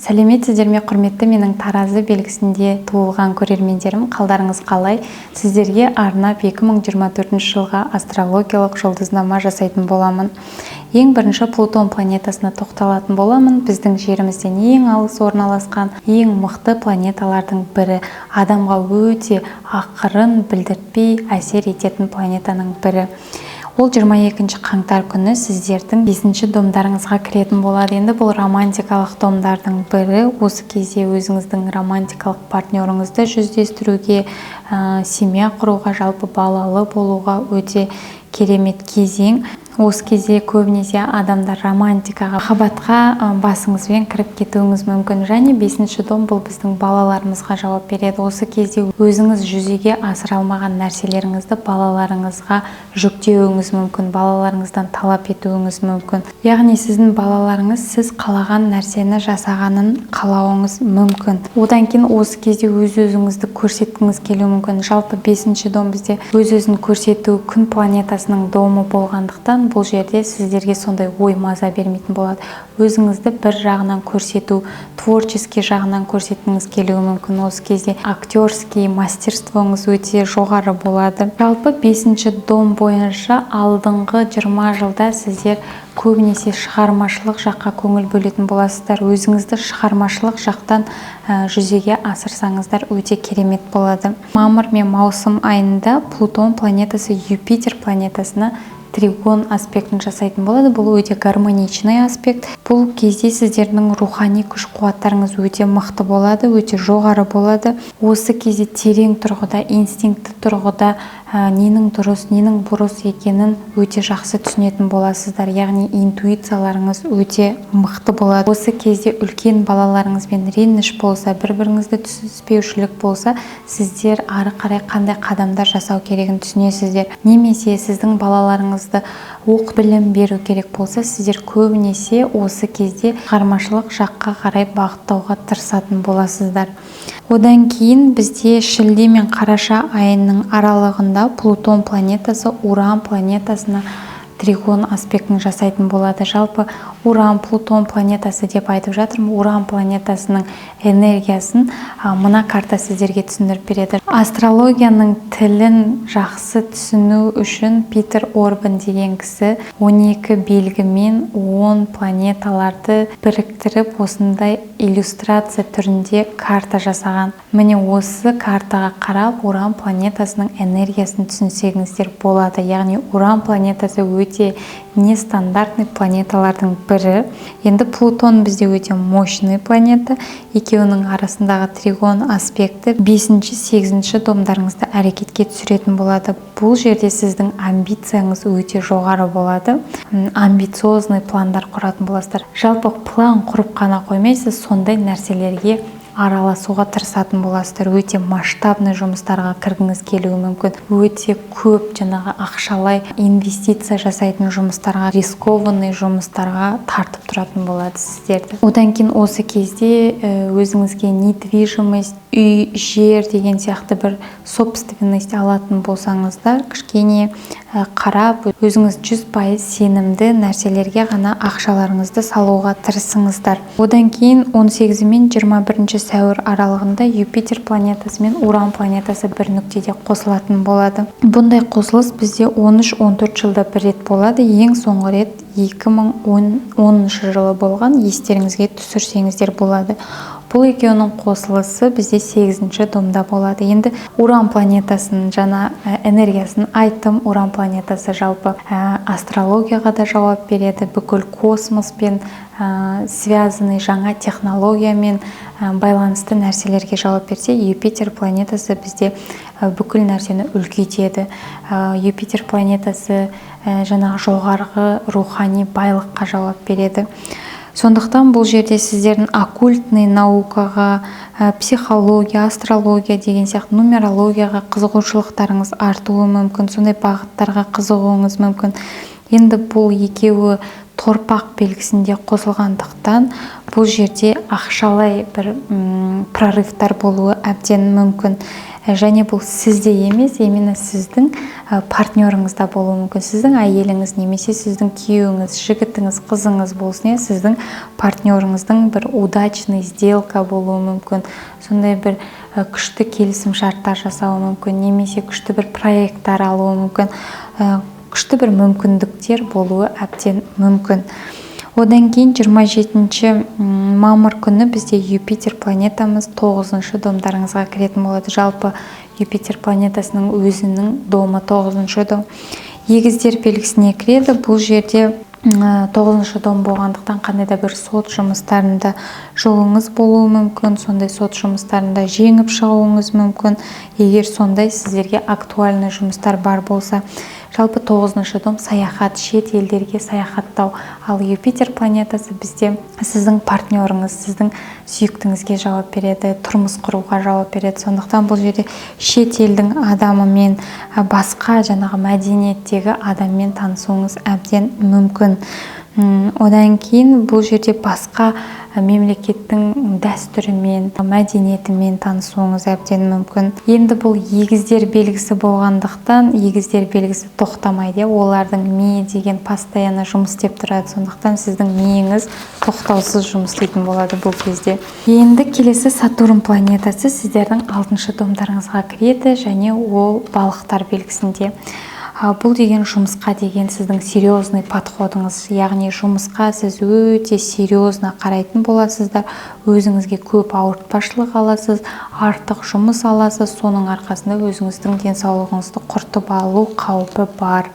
Сәлеметсіздер ме, құрметті менің Таразы белгісінде туылған көрермендерім! Қалдарыңыз қалай? Сіздерге арнап 2024 жылға астрологиялық жұлдызнама жасайтын боламын. Ең бірінші Плутон планетасына тоқталатын боламын. Біздің жерімізден ең алыс орналасқан, ең мықты планеталардың бірі, адамға өте ақырын, білдіртпей әсер ететін планетаның бірі. Ол 22 қаңтар күні сіздердің бесінші домдарыңызға кіретін болады. Енді бұл романтикалық домдардың бірі. Осы кезде өзіңіздің романтикалық партнеріңізді жүздестіруге, семья құруға, жалпы балалы болуға өте керемет кезең. Осы кезде көбінесе адамдар романтикаға, махаббатқа басыңызбен кіріп кетуіңіз мүмкін. Және бесінші дом бұл біздің балаларымызға жауап береді. Осы кезде өзіңіз жүзеге асыра алмаған нәрселеріңізді балаларыңызға жүктеуіңіз мүмкін, балаларыңыздан талап етуіңіз мүмкін. Яғни сіздің балаларыңыз сіз қалаған нәрсені жасағанын қалауыңыз мүмкін. Одан кейін осы кезде өз өзіңізді көрсеткіңіз келуі мүмкін. Жалпы бесінші дом бізде өз өзін көрсету, күн планетасының домы болғандықтан, бұл жерде сіздерге сондай ой маза бермейтін болады. Өзіңізді бір жағынан көрсету, творческий жағынан көрсеткіңіз келуі мүмкін. Осы кезде актерский мастерствоңыз өте жоғары болады. Жалпы бесінші дом бойынша алдыңғы 20 жылда сіздер көбінесе шығармашылық жаққа көңіл бөлетін боласыздар. Өзіңізді шығармашылық жақтан жүзеге асырсаңыздар, өте керемет болады. Мамыр мен маусым айында Плутон планетасы Юпитер планетасына тригон аспектін жасайтын болады. Бұл өте гармоничный аспект. Бұл кезде сіздердің рухани күш қуаттарыңыз өте мықты болады, өте жоғары болады. Осы кезде терең тұрғыда, инстинктті тұрғыда ненің дұрыс, ненің бұрыс екенін өте жақсы түсінетін боласыздар. Яғни интуицияларыңыз өте мықты болады. Осы кезде үлкен балаларыңызбен реніш болса, бір біріңізді түсініспеушілік болса, сіздер ары қарай қандай қадамдар жасау керегін түсінесіздер. Немесе сіздің балаларыңызды оқып, білім беру керек болса, сіздер көбінесе осы кезде шығармашылық жаққа қарай бағыттауға тырысатын боласыздар. Одан кейін бізде шілде мен қараша айының аралығында Плутон планетасы Уран планетасына тригон аспектін жасайтын болады. Жалпы Уран, Плутон планетасы деп айтып жатырмын. Уран планетасының энергиясын мына карта сіздерге түсіндіріп береді. Астрологияның тілін жақсы түсіну үшін Питер Орбан деген кісі 12 белгімен 10 планеталарды біріктіріп, осындай иллюстрация түрінде карта жасаған. Міне, осы картаға қарап, Уран планетасының энергиясын түсінсеңіздер болады. Яғни Уран планетасы өте нестандартный планеталардың бірі. Енді Плутон бізде өте мощный планета. Екеуінің арасындағы тригон аспекті бесінші, сегізінші домдарыңызды әрекетке түсіретін болады. Бұл жерде сіздің амбицияңыз өте жоғары болады. Амбициозный пландар құратын боласыздар. Жалпы план құрып қана қоймайсыз, сондай нәрселерге араласуға тырысатын боласыздар. Өте масштабный жұмыстарға кіргіңіз келуі мүмкін. Өте көп жаңағы ақшалай инвестиция жасайтын жұмыстарға, рискованный жұмыстарға тартып тұратын болады сіздерді. Одан кейін осы кезде өзіңізге недвижимость, үй, жер деген сияқты бір собственность алатын болсаңыздар, кішкене қарап, өзіңіз 100% сенімді нәрселерге ғана ақшаларыңызды салуға тырысыңыздар. Одан кейін 18 мен 21 сәуір аралығында Юпитер планетасы мен Уран планетасы бір нүктеде қосылатын болады. Бұндай қосылыс бізде 13-14 жылда бір рет болады. Ең соңғы рет 2010 жылы болған, естеріңізге түсірсеңіздер болады. Бұл екеуінің қосылысы бізде сегізінші домда болады. Енді Уран планетасының жаңа энергиясын айттым. Уран планетасы жалпы астрологияға да жауап береді, бүкіл космоспен связанный, жаңа технологиямен байланысты нәрселерге жауап берсе, Юпитер планетасы бізде бүкіл нәрсені үлкейтеді. Юпитер планетасы жаңағы жоғарғы рухани байлыққа жауап береді. Сондықтан бұл жерде сіздердің оккультный наукаға, психология, астрология деген сияқты, нумерологияға қызығушылықтарыңыз артуы мүмкін, сондай бағыттарға қызығуыңыз мүмкін. Енді бұл екеуі торпақ белгісінде қосылғандықтан, бұл жерде ақшалай бір прорывтар болуы әбден мүмкін. Және бұл сізде емес, именно сіздің партнеріңізда болуы мүмкін. Сіздің әйеліңіз немесе сіздің күйеуіңіз, жігітіңіз, қызыңыз болсын, иә, сіздің партнеріңіздің бір удачный сделка болуы мүмкін. Сондай бір күшті келісім шарттар жасауы мүмкін немесе күшті бір проекттар алуы мүмкін. Күшті бір мүмкіндіктер болуы әбден мүмкін. Одан кейін 27 мамыр күні бізде Юпитер планетамыз 9-шы домдарыңызға кіретін болады. Жалпы Юпитер планетасының өзінің домы 9-шы дом. Егіздер белгісіне кіреді. Бұл жерде 9-шы дом болғандықтан, қандай да бір сот жұмыстарында жолыңыз болуы мүмкін, сондай сот жұмыстарында жеңіп шығуыңыз мүмкін, егер сондай сіздерге актуальный жұмыстар бар болса. Жалпы 9-шы дом — саяхат, шет елдерге саяхаттау. Ал Юпитер планетасы бізде сіздің партнеріңіз, сіздің сүйіктіңізге жауап береді, тұрмыс құруға жауап береді. Сондықтан бұл жерде шет елдің адамымен, басқа жаңағы мәдениеттегі адаммен танысуыңыз әбден мүмкін. Одан кейін бұл жерде басқа мемлекеттің дәстүрімен, мәдениетімен танысуыңыз әбден мүмкін. Енді бұл егіздер белгісі болғандықтан, егіздер белгісі тоқтамайды, иә, олардың миы деген постоянно жұмыс істеп тұрады. Сондықтан сіздің миыңыз тоқтаусыз жұмыс істейтін болады бұл кезде. Енді келесі Сатурн планетасы сіздердің алтыншы домдарыңызға кіреді және ол балықтар белгісінде. Бұл деген жұмысқа деген сіздің серьезный подходыңыз, яғни жұмысқа сіз өте серьезно қарайтын боласыздар. Өзіңізге көп ауыртпашылық аласыз, артық жұмыс аласыз, соның арқасында өзіңіздің денсаулығыңызды құртып алу қаупі бар.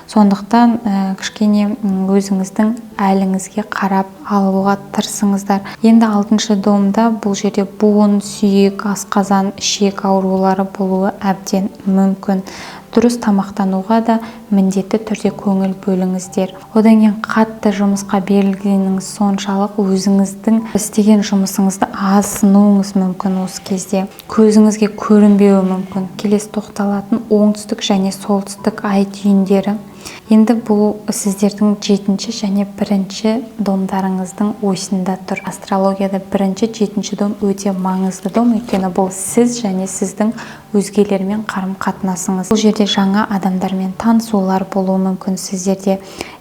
Сондықтан кішкене өзіңіздің әліңізге қарап алуға тырысыңыздар. Енді алтыншы домда бұл жерде буын, сүйек, асқазан, ішек аурулары болуы әбден мүмкін. Дұрыс тамақтануға да міндетті түрде көңіл бөліңіздер. Одан кейін қатты жұмысқа берілгеніңіз соншалық, өзіңіздің істеген жұмысыңызды азсынуыңыз мүмкін. Осы кезде көзіңізге көрінбеуі мүмкін. Келесі тоқталатын оңтүстік және солтүстік ай түйіндері. Енді бұл сіздердің жетінші және бірінші домдарыңыздың осында тұр. Астрологияда бірінші, жетінші дом өте маңызды дом, өйткені бұл сіз және сіздің өзгелермен қарым қатынасыңыз. Бұл жерде жаңа адамдармен танысулар болуы мүмкін сіздерде,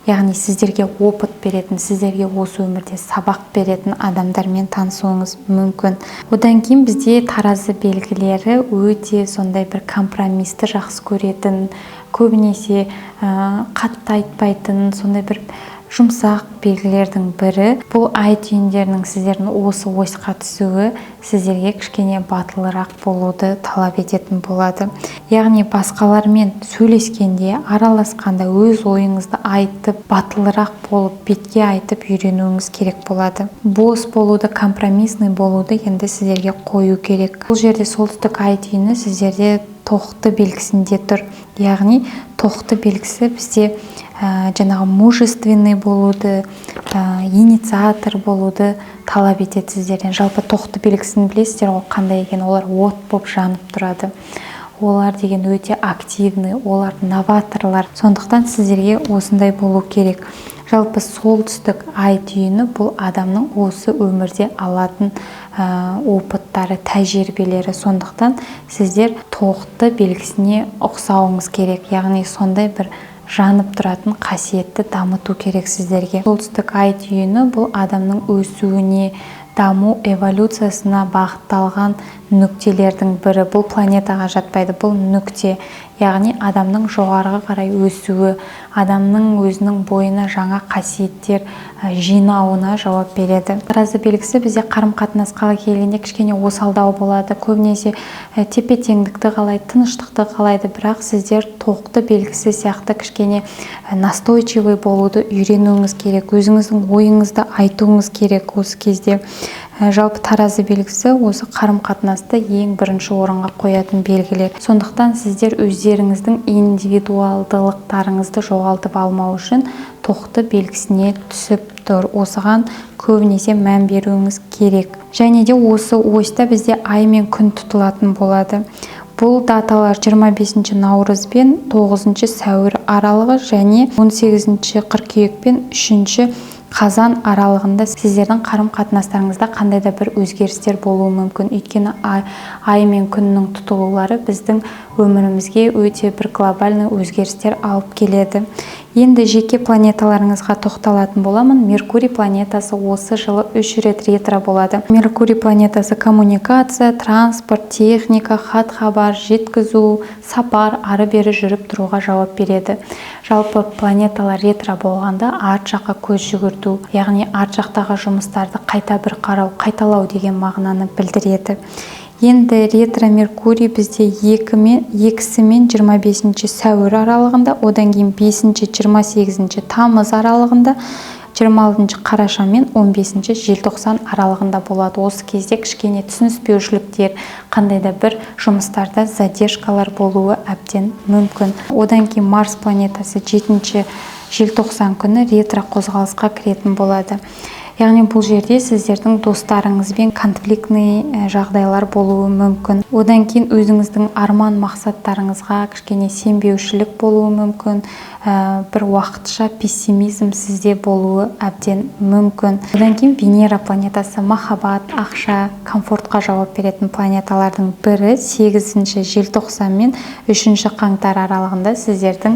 яғни сіздерге опыт беретін, сіздерге осы өмірде сабақ беретін адамдармен танысуыңыз мүмкін. Одан кейін бізде таразы белгілері өте сондай бір компромиссті жақсы көретін, көбінесе қатты айтпайтын, сондай бір жұмсақ белгілердің бірі. Бұл ай түйіндерінің сіздердің осы осьқа түсуі сіздерге кішкене батылырақ болуды талап ететін болады. Яғни басқалармен сөйлескенде, араласқанда өз ойыңызды айтып, батылырақ болып, бетке айтып үйренуіңіз керек болады. Бос болуды, компромиссный болуды енді сіздерге қою керек. Бұл жерде солтүстік ай түйіні сіздерде тоқты белгісінде тұр. Яғни тоқты белгісі бізде жаңағы мужественный болуды, инициатор болуды талап етеді сіздерден. Жалпы тоқты белгісін білесіздер ғой қандай екенін. Олар от болып жанып тұрады, олар деген өте активный, олар новаторлар. Сондықтан сіздерге осындай болу керек. Жалпы солтүстік ай түйіні бұл адамның осы өмірде алатын опыттары, тәжірибелері. Сондықтан сіздер тоқты белгісіне ұқсауыңыз керек, яғни сондай бір жанып тұратын қасиетті дамыту керек сіздерге. Солтүстік ай түйіні бұл адамның өсуіне, даму эволюциясына бағытталған нүктелердің бірі. Бұл планетаға жатпайды, бұл нүкте, яғни адамның жоғарыға қарай өсуі, адамның өзінің бойына жаңа қасиеттер жинауына жауап береді. Таразы белгісі бізде қарым қатынасқа келгенде кішкене осалдау болады, көбінесе тепе теңдікті қалайды, тыныштықты қалайды. Бірақ сіздер тоқты белгісі сияқты кішкене настойчивый болуды үйренуіңіз керек, өзіңіздің ойыңызды айтуыңыз керек осы кезде. Жалпы таразы белгісі осы қарым қатынасты ең бірінші орынға қоятын белгілер. Сондықтан сіздер өздеріңіздің индивидуалдылықтарыңызды жоғалтып алмау үшін тоқты белгісіне түсіп тұр, осыған көбінесе мән беруіңіз керек. Және де осы осьта бізде ай мен күн тұтылатын болады. Бұл даталар 25 наурыз бен 9 сәуір аралығы және 18 қыркүйек пен 3 Қазан аралығында сіздердің қарым-қатынастарыңызда қандай да бір өзгерістер болуы мүмкін. Өйткені ай мен күннің тұтылулары біздің өмірімізге өте бір глобальный өзгерістер алып келеді. Енді жеке планеталарыңызға тоқталатын боламын. Меркурий планетасы осы жылы 3 рет ретро болады. Меркурий планетасы коммуникация, транспорт, техника, хат-хабар, жеткізу, сапар, ары-бері жүріп тұруға жауап береді. Жалпы планеталар ретро болғанда арт жаққа көз жүгірту, яғни арт жақтағы жұмыстарды қайта бір қарау, қайталау деген мағынаны білдіреді. Енді ретро Меркурий бізде 2-сі мен 25 сәуір аралығында, одан кейін 5-28 тамыз аралығында, 26 қараша мен 15 желтоқсан аралығында болады. Осы кезде кішкене түсініспеушіліктер, қандай да бір жұмыстарда задержкалар болуы әбден мүмкін. Одан кейін Марс планетасы 7 желтоқсан күні ретро қозғалысқа кіретін болады. Яғни бұл жерде сіздердің достарыңызбен конфликтный жағдайлар болуы мүмкін. Одан кейін өзіңіздің арман мақсаттарыңызға кішкене сенбеушілік болуы мүмкін, бір уақытша пессимизм сізде болуы әбден мүмкін. Одан кейін Венера планетасы махаббат, ақша, комфортқа жауап беретін планеталардың бірі 8 желтоқсан мен 3 қаңтар аралығында сіздердің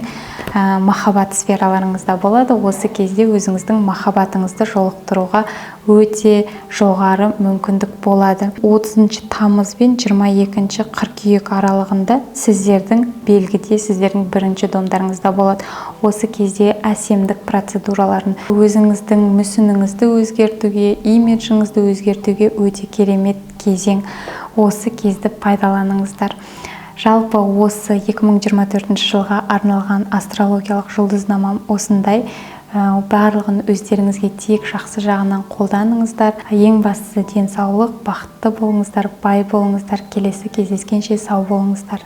махаббат сфераларыңызда болады. Осы кезде өзіңіздің махаббатыңызды жолықтыруға өте жоғары мүмкіндік болады. 30 тамыз бен 22 қыркүйек аралығында сіздердің белгіде, сіздердің бірінші домдарыңызда болады. Осы кезде әсемдік процедураларын, өзіңіздің мүсініңізді өзгертуге, имиджіңізді өзгертуге өте керемет кезең. Осы кезді пайдаланыңыздар. Жалпы осы 2024 жылға арналған астрологиялық жұлдызнамам осындай. Барлығын өздеріңізге тек жақсы жағынан қолданыңыздар. Ең бастысы денсаулық, бақытты болыңыздар, бай болыңыздар. Келесі кездескенше сау болыңыздар.